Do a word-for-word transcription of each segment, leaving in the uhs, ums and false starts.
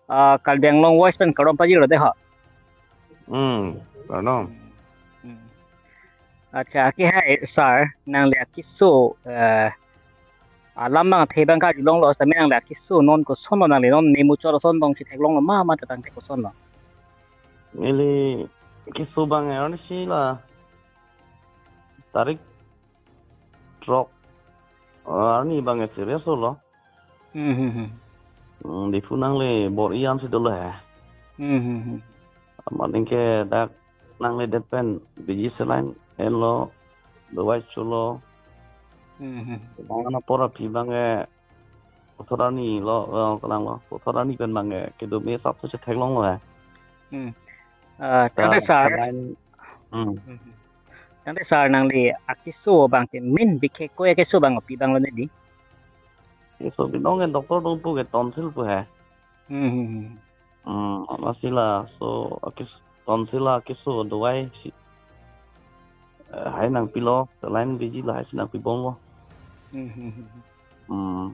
ah, Karbi Anglong Voice pen kardom pajirlo dei ho. Hmm, kardom. Hmm. Accha, akehai sir, nangli akeso, eh, alam abang athe abang karjulonglo, sitame nangli akeso non kosonlo, nangli non nemuchot ason tong chetheklonglo ma, mate tangte kosonlo? Neli keso abang arni si la tarik throk, eh, arni abang serious lo. Hmm, hmm, hmm. Hmm, Diphu nangli bor-i an si dolo he. Hmm, hmm, hmm. Amat anke dak nangledet pen biji saline enlo, dawai cholo. Hmm, hmm. Bang apor aphi abang ke puthot arni lo, eh, kelang lo. Puthot arni pen abang ke kedome asap si chetheklonglo he. Hmm. Ah, ta tangte sir. Saline, hmm. Hmm, hmm. Tangte sir, nangli akeso abang ke main bikhe ko akeso abang pi abang lo ne dei? Keso binong ke doctor atum pu ke tonsil pu he. Hmm, hmm, hmm. Hmm, amatsi laso akes-, tonsil akeso dawai si, eh, lahai nangpilo, saline biji lahai si nangpibomlo. Hmm, hmm, hmm, hmm. Hmm.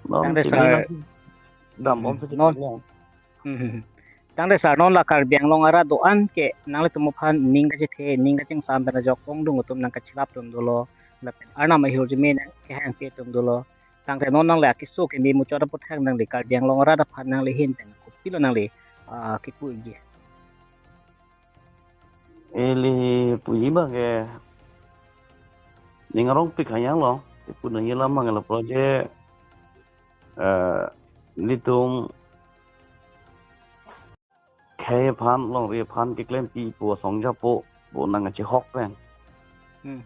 Non tangte sir, dambom, hmm, si non, chetheklong. Hmm, hmm, hmm. Tangte sir, non la Karbi Anglong arat do-an ke nanglitum aphan ning kachethe, ning kachingsam pen ajok ongdung atum nangkacherapdun dolo, lapen arnam ahirjume nangkehangpi atum dolo. Tangte non nangli akeso ke nemuchot aphuthak nangli Karbi Anglong arat aphan nangli ahin pen kopilo nangli, ah, kipu-ikji? Neli puji abang ke ning arongpik hanyang lo, kipu nangji alam abang ke lapu je, eh, nelitum khei aphan, longri aphan keklempi pu asong japo, pu nangkachehok pen. Hmm.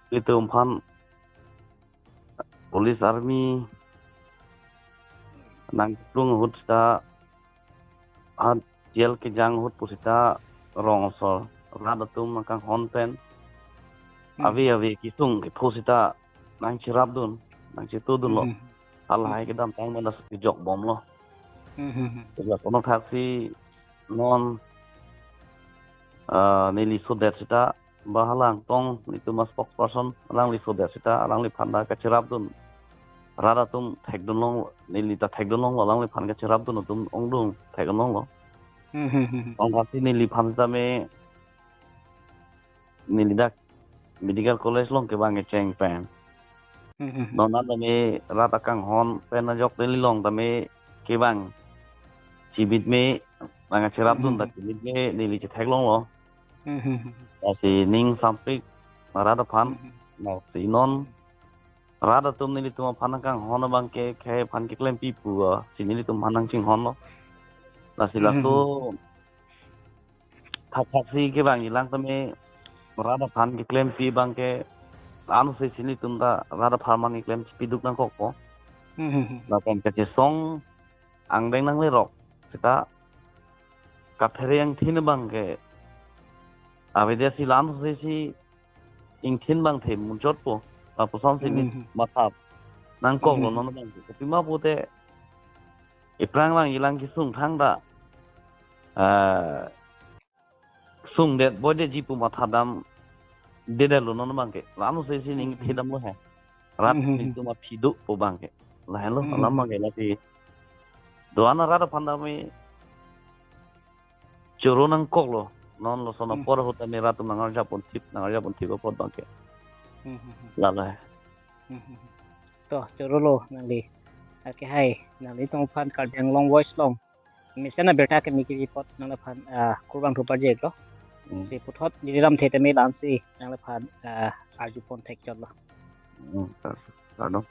Nelitum aphan police army nangkeplung ahut seta, ha jail kejang ahut pusita rong asor rat atum nangkanghon pen, hmm, ave ave kesung kepho seta nangcherapdun, nangchetudunlo. Hmm. Halahai kedamtang mandas kejokbomlo. Hmm, hmm, hmm. Sejak kono thaksi non, eh, neli sodet seta, ba halang tong nelitum a-spokesperson, alangli sodet seta alangliphan ta kacherapdun, rat atum thekdunlong, neli ta thekdunlonglo, alangliphan kacherapdun atum ongdung thekdunlonglo. Hmm, hmm, hmm, hmm. Ong kasi neliphan tame, neli dak medical college along kevang kecheng pen. Hmm, hmm, hmm. Non an tame rat akanghon pen ajok neli along tame kevang chimit me, nangkacherapdun, hmm, ta chimit me neli chetheklonglo. Hmm, hmm, hmm. Lasi ning sampik rat aphan. Hmm, hmm. Lasi non rat atum nelitum aphan nangkanghon abang ke khei aphan keklempi pu, ah, si nelitum aphan nangchinghonlo. Lasi, hmm, laso, hmm, hmm, thakthak si kevangjilang tame rat aphan keklempi abang ke, ano si si nelitum ta rat aphan abang keklem chepiduk nangkokpo. Hmm, hmm, hmm. Lapen kachesong angdeng nanglerok seta kaphere angthin abang ke avedet si lam si si ingthin abang the muchotpo, lapuson si, hmm, neli, hmm, matha nangkoklo, hmm, non abang ke. Kopima pute iphrang vangjilang kesung thangta, eh, sungdet boidetji pu matha damdedetlo non abang ke. Lano si si ning, hmm, thidamlo he. Rat, hmm, hmm, nelitum aphi dopo abang ke. Lahenlo, hmm, alam abang ke lasi do-an arat aphan tame choro nangkoklo. Non lason, hmm, apor ahut tame rat atum nangarjap ponthip, nangarjap ponthip apot abang ke. Hmm, hmm, hmm. Lalo he. Hmm, hmm, hmm. To, chorolo nangli. Akehai, nanglitum aphan Karbi Anglong Voice along mesen abirta keme kebi apot nangliphan, ah, kurvangthu pajirlo. Hmm. Si puthot neli lamthe tame la-an si nangliphan, ah, arjupon thekchotlo. Hmm, kar-, kardom.